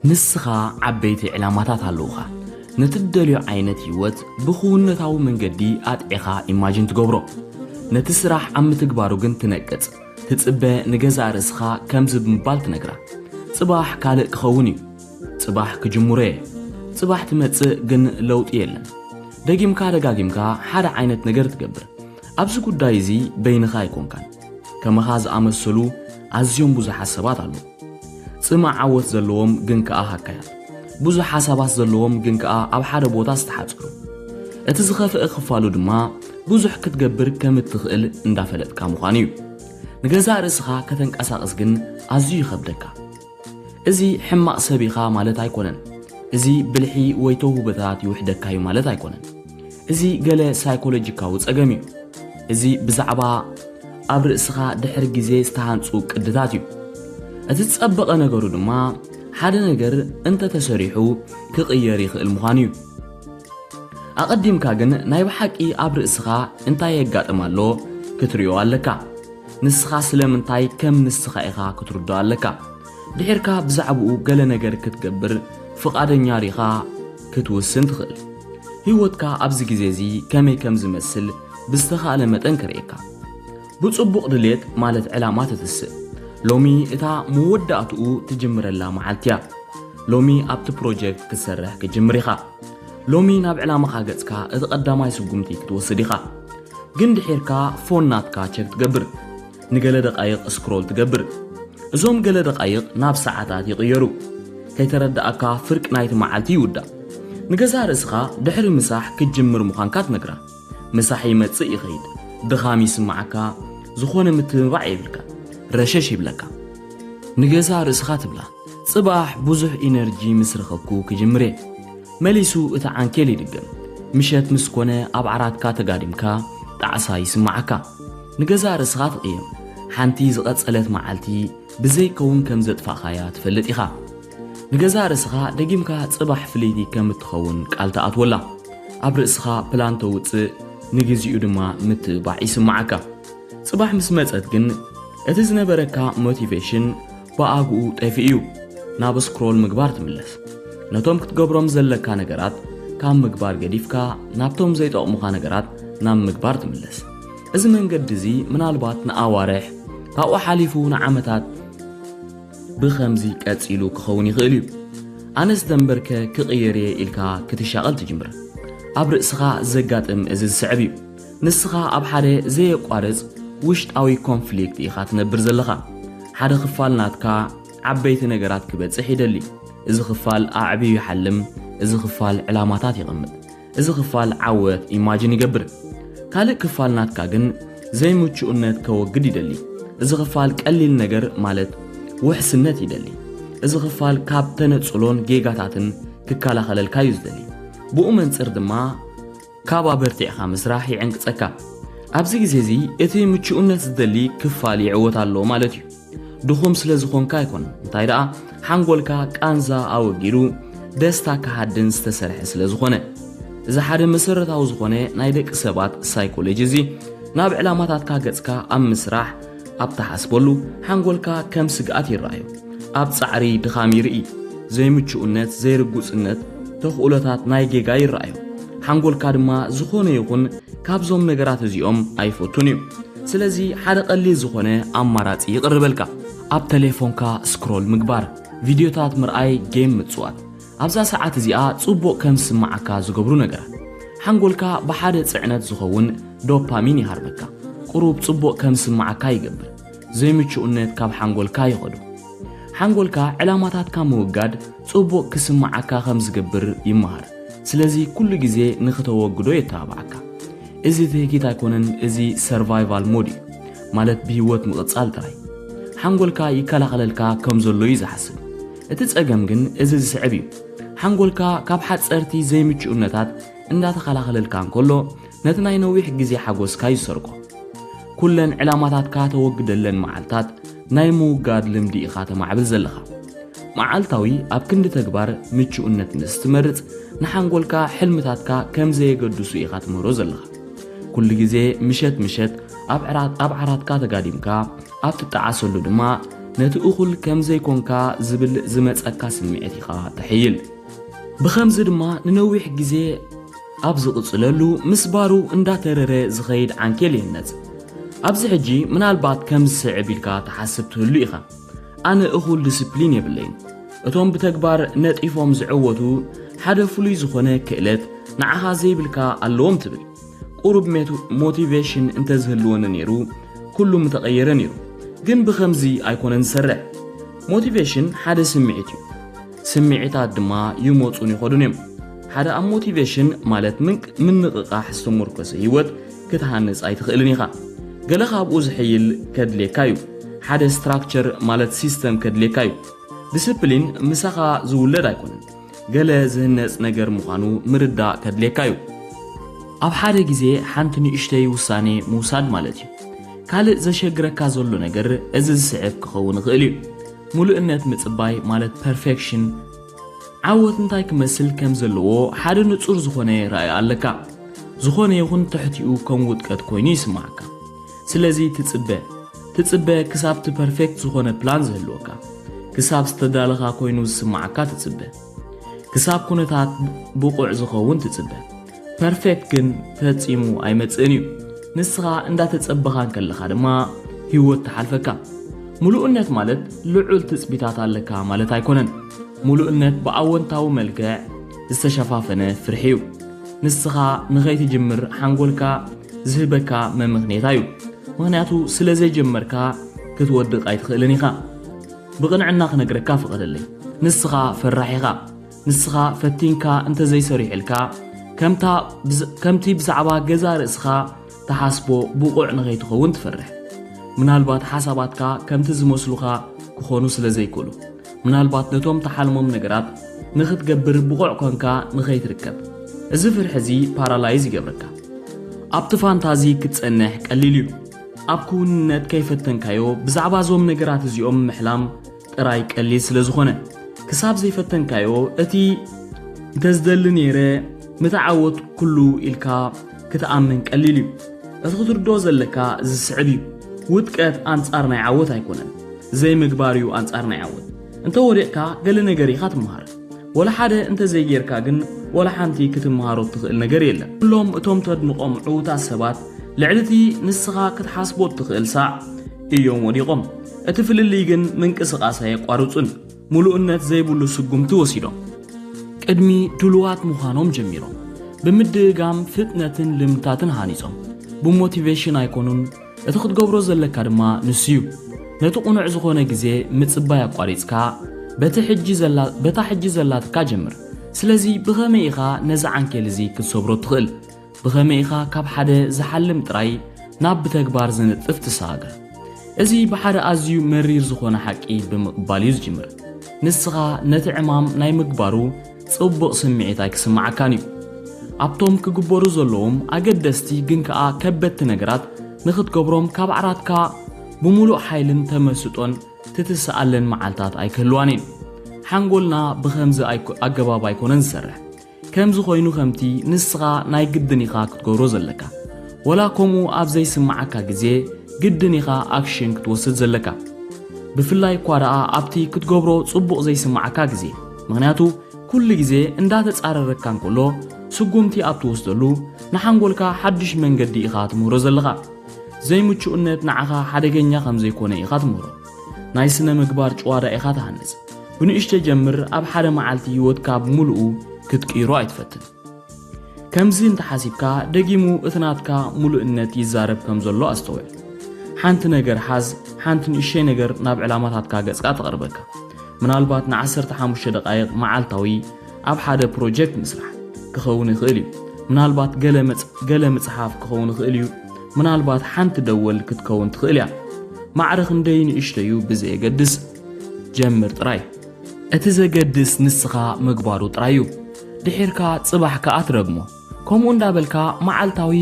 ንስኻ ዓበይቲ ዕላማታት ኣለውኻ። ነቲ ትደልዮ ዓይነት ህይወት ብኽውነታዊ መንገዲ ኣጥዒኻ ኢማጂን ትገብሮ። ነቲ ስራሕ ኣብ ምትግባሩ ግን ትነቅጽ። ትጽበ ንገዛእ ርእስኻ ከምዚ ብምባል ትነግራ፣ "ጽባሕ ካልእ ክኸውን እዩ። ጽባሕ ክጅምሮ እየ። ጽባሕ ትመጽእ ግን ለውጢ የለን። ደጊምካ ደጋጊምካ ሓደ ዓይነት ነገር ትገብር። ኣብዚ ጉዳይ እዚ በይንኻ ኣይኮንካን። ከመኻ ዝኣመሰሉ ኣዝዮም ብዙሓት ሰባት ኣለዉ። ጽማእ ዓወት ዘለዎም ግን ከኣ ሃካያት። ብዙሕ ሓሳባት ዘለዎም ግን ከኣ ኣብ ሓደ ቦታ ዝተሓጽሩ። እቲ ዝኸፍአ ክፋሉ ድማ ብዙሕ ክትገብር ከም እትኽእል እንዳፈለጥካ ምዃኑ እዩ። ንገዛእ ርእስኻ ከተንቀሳቕስ ግን ኣዝዩ ይኸብደካ። እዚ ሕማቕ ሰብ ኢኻ ማለት ኣይኮነን። እዚ ብልሒ ወይ ተውህቦታት ይውሕደካ እዩ ማለት ኣይኮነን። እዚ ገለ ሳይኮሎጂካዊ ጸገም እዩ። እዚ ብዛዕባ ኣብ ርእስኻ ድሕሪ ግዜ ዝተሃንጹ ቅድታት እዩ። እቲ ዝጸበቐ ነገሩ ድማ ሓደ ነገር እንተተሰሪሑ ክቕየር ይኽእል ምዃኑ እዩ። ኣቐዲምካ ግን ናይ ብሓቂ ኣብ ርእስኻ እንታይ የጋጥም ኣሎ ክትሪኦ ኣለካ። ንስኻ ስለምንታይ ከም ንስኻ ኢኻ ክትርድኦ ኣለካ። ድሒርካ ብዛዕባኡ ገለ ነገር ክትገብር ፍቓደኛ ዲኻ ክትውስን ትኽእል። ህይወትካ ኣብዚ ግዜ እዚ ከመይ ከም ዝመስል ብዝተኻእለ መጠን ክርእየካ። ብጽቡቕ ድሌት ማለት ዕላማ ትትስእ። ሎሚ እታ መወዳእትኡ ትጅምረላ መዓልቲ እያ። ሎሚ ኣብቲ ፕሮጀክት ክትሰርሕ ክትጅምር ኢኻ። ሎሚ ናብ ዕላማኻ ገጽካ እቲ ቀዳማይ ስጉምቲ ክትወስድ ኢኻ። ግን ድሒርካ ፎን ናትካ ቸክ ትገብር። ንገለ ደቃይቕ ስክሮል ትገብር። እዞም ገለ ደቃይቕ ናብ ሰዓታት ይቕየሩ። ከይተረዳእካ ፍርቂ ናይቲ መዓልቲ ይውዳእ። ንገዛእ ርእስኻ ድሕሪ ምሳሕ ክትጅምር ምዃንካ ትነግራ። ምሳሕ ይመጽእ ይኸይድ። ድኻም ይስምዓካ። ዝኾነ ምትብባዕ የብልካ። ረሸሽ ይብለካ። ንገዛእ ርእስኻ ትብላ፣ "ጽባሕ ብዙሕ ኢነርጂ ምስ ረኸብኩ ክጅምር እየ።" መሊሱ እቲ ዓንኬል ይድገም። ምሸት ምስ ኮነ ኣብ ዓራትካ ተጋዲምካ ጣዕሳ ይስምዓካ። ንገዛእ ርእስኻ ትቕየም። ሓንቲ ዝቐጸለት መዓልቲ ብዘይከውን ከም ዘጥፋእኻያ ትፈልጥ ኢኻ። ንገዛእ ርእስኻ ደጊምካ ጽባሕ ፍልይቲ ከም እትኸውን ቃል ትኣትወላ። ኣብ ርእስኻ ፕላን ተውጽእ፣ ንግዚኡ ድማ ምትብባዕ ይስምዓካ። ጽባሕ ምስ መጸት ግን እቲ ዝነበረካ ሞቲቬሽን ብኣግኡ ጠፊኡ እዩ። ናብ ስክሮል ምግባር ትምለስ። ነቶም ክትገብሮም ዘለካ ነገራት ካብ ምግባር ገዲፍካ ናብቶም ዘይጠቕሙኻ ነገራት ናብ ምግባር ትምለስ። እዚ መንገዲ እዚ ምናልባት ንኣዋርሕ፣ ካብኡ ሓሊፉ ንዓመታት ብኸምዚ ቀጺሉ ክኸውን ይኽእል እዩ። ኣነስ ደንበርከ ክቕየር እየ ኢልካ ክትሻቐል ትጅምር። ኣብ ርእስኻ ዘጋጥም እዚ ዝስዕብ እዩ። ንስኻ ኣብ ሓደ ዘየቋርጽ ውሽጣዊ ኮንፍሊክት ኢኻ ትነብር ዘለኻ። ሓደ ክፋል ናትካ ዓበይቲ ነገራት ክበጽሕ ይደሊ። እዚ ክፋል ኣዕብዩ ይሓልም፣ እዚ ክፋል ዕላማታት ይቕምጥ፣ እዚ ክፋል ዓወት ኢማጂን ይገብር። ካልእ ክፋል ናትካ ግን ዘይምቹእነት ከወግድ ይደሊ። እዚ ክፋል ቀሊል ነገር ማለት ውሕስነት ይደሊ። እዚ ክፋል ካብ ተነጽሎን ጌጋታትን ክከላኸለልካ እዩ ዝደሊ። ብኡ መንጽር ድማ ካብ ኣበርቲዕካ ምስራሕ ይዕንቅጸካ። ኣብዚ ግዜ እዚ እቲ ምቹእነት ዝደሊ ክፋል ይዕወት ኣሎ ማለት እዩ። ድኹም ስለ ዝኾንካ ኣይኮነን፣ እንታይ ደኣ ሓንጎልካ ቃንዛ ኣወጊዱ ደስታ ክሃድን ዝተሰርሐ ስለ ዝኾነ። እዚ ሓደ መሰረታዊ ዝኾነ ናይ ደቂ ሰባት ሳይኮሎጂ እዚ ናብ ዕላማታትካ ገጽካ ኣብ ምስራሕ ኣብ ትሓስበሉ ሓንጎልካ ከም ስግኣት ይረኣዮ። ኣብ ጻዕሪ ድኻም ይርኢ። ዘይምቹእነት፣ ዘይርጉጽነት፣ ተኽእሎታት ናይ ጌጋ ይረኣዮ። ሓንጎልካ ድማ ዝኾነ ይኹን ካብዞም ነገራት እዚኦም ኣይፈቱን እዩ። ስለዚ ሓደ ቀሊል ዝኾነ ኣማራጺ ይቕርበልካ። ኣብ ተሌፎንካ ስክሮል ምግባር፣ ቪድዮታት ምርኣይ፣ ጌም ምጽዋት፣ ኣብዛ ሰዓት እዚኣ ጽቡቕ ከም ዝስምዓካ ዝገብሩ ነገራት። ሓንጎልካ ብሓደ ጽዕነት ዝኸውን ዶፓሚን ይሃርመካ። ቁሩብ ጽቡቕ ከም ዝስምዓካ ይገብር። ዘይምቹእነት ካብ ሓንጎልካ ይኸዱ። ሓንጎልካ ዕላማታትካ ምውጋድ ጽቡቕ ክስምዓካ ከም ዝገብር ይመሃር። ስለዚ ኩሉ ግዜ ንኽተወግዶ የተባብዓካ። እዚ ትህኪት ኣይኮነን፣ እዚ ሰርቫይቫል ሞድ እዩ። ማለት ብህይወት ምቕጻል ጥራይ። ሓንጎልካ ይከላኸለልካ ከም ዘሎ እዩ ዝሓስብ። እቲ ጸገም ግን እዚ ዝስዕብ እዩ። ሓንጎልካ ካብ ሓጸርቲ ዘይምቹእነታት እንዳተኸላኸለልካ እንከሎ፣ ነቲ ናይ ነዊሕ ግዜ ሓጎስካ እዩ ዝሰርቆ። ኩለን ዕላማታትካ ተወግደለን መዓልታት ናይ ምውጋድ ልምዲ ኢኻ ተማዕብል ዘለኻ። መዓልታዊ ኣብ ክንዲ ተግባር ምቹእነት ምስ ትመርጽ፣ ንሓንጎልካ ሕልምታትካ ከም ዘየገድሱ ኢኻ ትምህሮ ዘለኻ። ኩሉ ግዜ ምሸት ምሸት ኣብ ዕራት-፣ ኣብ ዓራትካ ተጋዲምካ ኣብ ትጠዓሰሉ ድማ ነቲ እኹል ከም ዘይኮንካ ዝብል ዝመጸካ ስምዒት ኢኻ ተሕይል። ብኸምዚ ድማ ንነዊሕ ግዜ ኣብ ዝቕጽለሉ ምስባሩ እንዳተረረ ዝኸይድ ዓንኬል ይህነጽ። ኣብዚ ሕጂ ምናልባት ከም ዝስዕብ ኢልካ ትሓስብ ትህሉ ኢኻ። ኣነ እኹል ዲስፕሊን የብለይን። እቶም ብተግባር ነጢፎም ዝዕወቱ ሓደ ፍሉይ ዝኾነ ክእለት ንዓኻ ዘይብልካ ኣለዎም ትብል። ቁሩብ ሜቱ- ሞቲቬሽን እንተዝህልወኒ ነይሩ ኩሉ ምተቐየረ ነይሩ። ግን ብኸምዚ ኣይኮነን ዝሰርሕ። ሞቲቬሽን ሓደ ስምዒት እዩ። ስምዒታት ድማ ይመጹን ይኸዱን እዮም። ሓደ ኣብ ሞቲቬሽን ማለት ምንቅ- ምንቕቓሕ ዝተመርኮሰ ህይወት ክትሃንጽ ኣይትኽእልን ኢኻ። ገለ ካብኡ ዝሕይል ከድልየካ እዩ። ሓደ ስትራክቸር ማለት ሲስተም ከድልየካ እዩ። ዲስፕሊን ምሳኻ ዝውለድ ኣይኮነን። ገለ ዝህነጽ ነገር ምዃኑ ምርዳእ ከድልየካ እዩ። ኣብ ሓደ ግዜ ሓንቲ ንእሽተይ ውሳኔ ምውሳድ ማለት እዩ። ካልእ ዘሸግረካ ዘሎ ነገር እዚ ዝስዕብ ክኸውን ይኽእል እዩ። ሙሉእነት ምጽባይ ማለት ፐርፌክሽን ዓወት እንታይ ክመስል ከም ዘለዎ ሓደ ንጹር ዝኾነ ራእይ ኣለካ። ዝኾነ ይኹን ትሕቲኡ ከም ውድቀት ኮይኑ ይስማዓካ። ስለዚ ትጽበ። ትጽበ ክሳብ እቲ ፐርፌክት ዝኾነ ፕላን ዝህልወካ። ክሳብ ዝተዳለኻ ኮይኑ ዝስማዓካ ትጽበ። ክሳብ ኩነታት ብቑዕ ዝኸውን ትጽበ። ፐርፌክት ግን ፈጺሙ ኣይመጽእን እዩ። ንስኻ እንዳተጸበኻ እንከለኻ ድማ ህይወት ትሓልፈካ። ምሉእነት ማለት ልዑል ትጽቢታት ኣለካ ማለት ኣይኮነን። ምሉእነት ብኣወንታዊ መልክዕ ዝተሸፋፈነ ፍርሒ እዩ። ንስኻ ንኸይትጅምር ሓንጎልካ ዝህበካ መምኽኔታ እዩ። ምኽንያቱ ስለ ዘይጀመርካ ክትወድቕ ኣይትኽእልን ኢኻ። ብቕንዕና ክነግረካ ፍቐደለይ። ንስኻ ፈራሕ ኢኻ። ንስኻ ፈቲንካ እንተዘይሰሪሑልካ፣ ከምታ ብዝ- ከምቲ ብዛዕባ ገዛ ርእስኻ ትሓስቦ ብቑዕ ንኸይትኸውን ትፈርሕ። ምናልባት ሓሳባትካ ከምቲ ዝመስሉኻ ክኾኑ ስለ ዘይክእሉ፣ ምናልባት ነቶም ትሓልሞም ነገራት ንኽትገብር ብቑዕ ኮንካ ንኸይትርከብ፣ እዚ ፍርሒ እዚ ፓራላይዝ ይገብረካ። ኣብቲ ፋንታዚ ክትጸንሕ ቀሊል እዩ። ኣብ ክውንነት ከይፈተንካዮ ብዛዕባ እዞም ነገራት እዚኦም ምሕላም ጥራይ ቀሊል ስለ ዝኾነ፣ ክሳብ ዘይፈተንካዮ እቲ እንተዝደሊ ነይረ ምተዓወት ኩሉ ኢልካ ክትኣምን ቀሊል እዩ። እቲ ክትርድኦ ዘለካ ዝስዕብ እዩ። ውድቀት ኣንጻር ናይ ዓወት ኣይኮነን። ዘይምግባር እዩ ኣንጻር ናይ ዓወት። እንተ ወዲቕካ ገለ ነገር ኢኻ ትመሃር። ወላ ሓደ እንተ ዘይጌርካ ግን ወላ ሓንቲ ክትመሃሮ እትኽእል ነገር የለን። ኩሎም እቶም ተድንቖም ዕዉታት ሰባት ልዕሊ እቲ ንስኻ ክትሓስቦ እትኽእል ሳዕ እዮም ወዲቖም። እቲ ፍልልይ ግን ምንቅስቓስ ኣየቋርጹን። ምሉእነት ዘይብሉ ስጉምቲ ወሲዶም። ቅድሚ ድሉዋት ምዃኖም ጀሚሮም ብምድግጋም ፍጥነትን ልምድታትን ሃኒጾም። ብሞቲቬሽን ኣይኮኑን፣ እቲ ክትገብሮ ዘለካ ድማ ንሱ እዩ። ነቲ ቅኑዕ ዝኾነ ግዜ ምጽባይ ኣቋሪጽካ በቲ ሕጂ ዘላ- በታ ሕጂ ዘላትካ ጀምር። ስለዚ ብኸመይ ኢኻ ነዚ ዓንኬል እዚ ክትሰብሮ ትኽእል? ብኸመይ ኢኻ ካብ ሓደ ዝሓልም ጥራይ ናብ ብተግባር ዝነጥፍ ትሰጋገር? እዚ ብሓደ ኣዝዩ መሪር ዝኾነ ሓቂ ብምቕባል እዩ ዝጅምር። ንስኻ ነቲ ዕማም ናይ ምግባሩ ጽቡቕ ስምዒት ኣይክስምዓካን እዩ። ኣብቶም ክግበሩ ዘለዎም ኣገደስቲ ግን ከኣ ከበድቲ ነገራት ንኽትገብሮም ካብ ዓራትካ ብምሉእ ሓይልን ተመስጦን ትትስኣለን መዓልታት ኣይክህልዋን እየን። ሓንጎልና ብኸምዚ ኣይኮ- ኣገባብ ኣይኮነን ዝሰርሕ። ከምዚ ኮይኑ ከምቲ ንስኻ ናይ ግድን ኢኻ ክትገብሮ ዘለካ። ወላ ከምኡ ኣብ ዘይስምዓካ ግዜ ግድን ኢኻ ኣክሽን ክትወስድ ዘለካ። ብፍላይ እኳ ደኣ ኣብቲ ክትገብሮ ጽቡቕ ዘይስምዓካ ግዜ። ምኽንያቱ ኩሉ ግዜ እንዳተጻረረካ እንከሎ ስጉምቲ ኣብ ትወስደሉ ንሓንጎልካ ሓድሽ መንገዲ ኢኻ ትምህሮ ዘለኻ። ዘይምቹእነት ንዓኻ ሓደገኛ ከም ዘይኮነ ኢኻ ትምህሮ። ናይ ስነ ምግባር ጭዋዳ ኢኻ ትሃንጽ። ብንእሽቶ ጀምር፣ ኣብ ሓደ መዓልቲ ህይወትካ ብምሉኡ ክትቅይሮ ኣይትፈትን። ከምዚ እንተሓሲብካ ደጊሙ እቲ ናትካ ምሉእነት ይዛረብ ከም ዘሎ ኣስተውዕል። ሓንቲ ነገር ሓዝ፣ ሓንቲ ንእሽተይ ነገር ናብ ዕላማታትካ ገጽካ ተቕርበካ። ምናልባት ንዓሰርተ ሓሙሽተ ደቓይቕ መዓልታዊ ኣብ ሓደ ፕሮጀክት ምስራሕ ክኸውን ይኽእል እዩ። ምናልባት ገለ መጽ- ገለ ምጽሓፍ ክኸውን ይኽእል እዩ። ምናልባት ሓንቲ ደወል ክትከውን ትኽእል እያ። ማዕረ ክንደይ ንእሽቶ እዩ ብዘየገድስ ጀምር ጥራይ። እቲ ዘገድስ ንስኻ ምግባሩ ጥራይ እዩ። ድሒርካ ጽባሕ ከኣ ትደግሞ። ከምኡ እንዳበልካ መዓልታዊ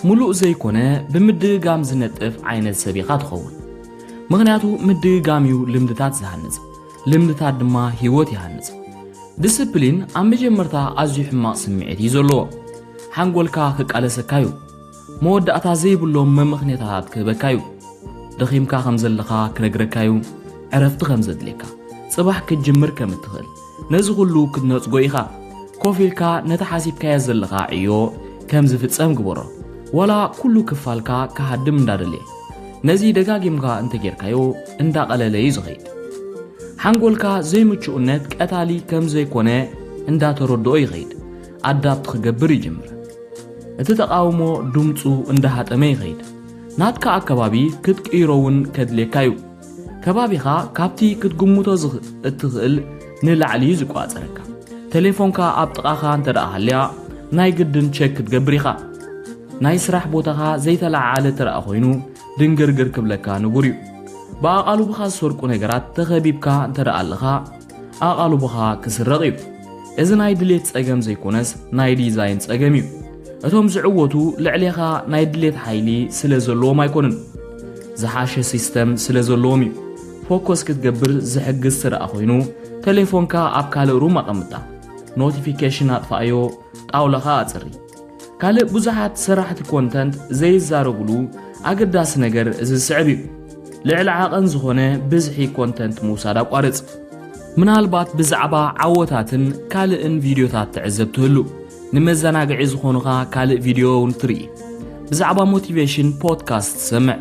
ምሉእ ዘይኮነ ብምድግጋም ዝነጥፍ ዓይነት ሰብ ኢኻ ትኸውን። ምኽንያቱ ምድግጋም እዩ ልምድታት ዝሃንጽ። ልምድታት ድማ ህይወት ይሃንጽ። ዲስፕሊን ኣብ መጀመርታ ኣዝዩ ሕማቕ ስምዒት እዩ ዘለዎ። ሓንጎልካ ክቃለሰካ እዩ። መወዳእታ ዘይብሎም መምኽኔታታት ክህበካ እዩ። ደኺምካ ከም ዘለኻ ክነግረካ እዩ። ዕረፍቲ ከም ዘድልየካ፣ ጽባሕ ክትጅምር ከም እትኽእል፣ ነዚ ኩሉ ክትነጽጎ ኢኻ። ኮፍ ኢልካ ነቲ ሓሲብካዮ ዘለኻ ዕዮ ከም ዝፍጸም ግበሮ። ዋላ ኩሉ ክፋልካ ክሃድም እንዳደለየ፣ ነዚ ደጋጊምካ እንተጌርካዮ እንዳቐለለ እዩ ዝኸይድ። ሓንጎልካ ዘይምቹእነት ቀታሊ ከም ዘይኮነ እንዳተረድኦ ይኸይድ። ኣዳፕት ክገብር ይጅምር። እቲ ተቓውሞ ድምፁ እንዳሃጠመ ይኸይድ። ናትካ ኣከባቢ ክትቅይሮ እውን ከድልየካ እዩ። ከባቢኻ ካብቲ ክትግምቶ ዝኽ- እትኽእል ንላዕሊ እዩ ዝቋፀረካ። ቴሌፎንካ ኣብ ጥቓኻ እንተ ደኣ ሃልያ፣ ናይ ግድን ቸክ ክትገብር ኢኻ። ናይ ስራሕ ቦታኻ ዘይተለዓዓለ እንተ ደኣ ኮይኑ፣ ድንግርግር ክብለካ ንቡር እዩ። ብኣቓልቦኻ ዝሰርቁ ነገራት ተኸቢብካ እንተ ደኣ ኣለኻ፣ ኣቓልቦኻ ክስረቕ እዩ። እዚ ናይ ድሌት ጸገም ዘይኮነስ፣ ናይ ዲዛይን ጸገም እዩ። እቶም ዝዕወቱ ልዕሌኻ ናይ ድሌት ሓይሊ ስለ ዘለዎም ኣይኮኑን፣ ዝሓሸ ሲስተም ስለ ዘለዎም እዩ። ፎኮስ ክትገብር ዝሕግዝ ስራሕ ኮይኑ፣ ቴሌፎንካ ኣብ ካልእ ሩም ኣቐምጣ። ኖቲፊኬሽን ኣጥፋኣዮ፣ ጣውላኻ ኣጽሪ። ካልእ ብዙሓት ሰራሕቲ ኮንተንት ዘይዛረብሉ ኣገዳሲ ነገር እዚ ዝስዕብ እዩ። ልዕሊ ዓቐን ዝኾነ ብዝሒ ኮንተንት ምውሳድ ኣቋርጽ። ምናልባት ብዛዕባ ዓወታትን ካልእን ቪድዮታት ትዕዘብ ትህሉ። ንመዘናግዒ ዝኾኑኻ ካልእ ቪድዮ እውን ትርኢ። ብዛዕባ ሞቲቬሽን ፖድካስት ትሰምዕ።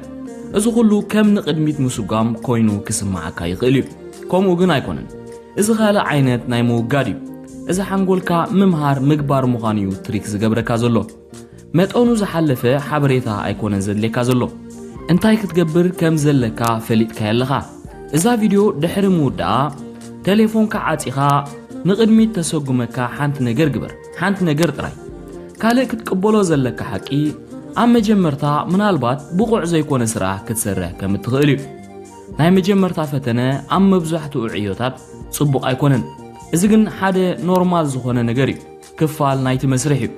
እዚ ኩሉ ከም ንቕድሚት ምስጓም ኮይኑ ክስምዓካ ይኽእል እዩ። ከምኡ ግን ኣይኮነን። እዚ ካልእ ዓይነት ናይ ምውጋድ እዩ። እዚ ሓንጎልካ ምምሃር ምግባር ምዃኑ እዩ ትሪክ ዝገብረካ ዘሎ። መጠኑ ዝሓለፈ ሓበሬታ ኣይኮነን ዘድልየካ ዘሎ። እንታይ ክትገብር ከም ዘለካ ፈሊጥካዮ ኣለኻ። እዛ ቪድዮ ድሕሪ ምውዳኣ፣ ቴሌፎንካ ዓጺኻ ንቕድሚት ተሰጉመካ ሓንቲ ነገር ግበር። ሓንቲ ነገር ጥራይ። ካልእ ክትቅበሎ ዘለካ ሓቂ፣ ኣብ መጀመርታ ምናልባት ብቑዕ ዘይኮነ ስራሕ ክትሰርሕ ከም እትኽእል እዩ። ናይ መጀመርታ ፈተነ ኣብ መብዛሕትኡ ዕዮታት ጽቡቕ ኣይኮነን። እዚ ግን ሓደ ኖርማል ዝኾነ ነገር እዩ። ክፋል ናይቲ መስርሕ እዩ።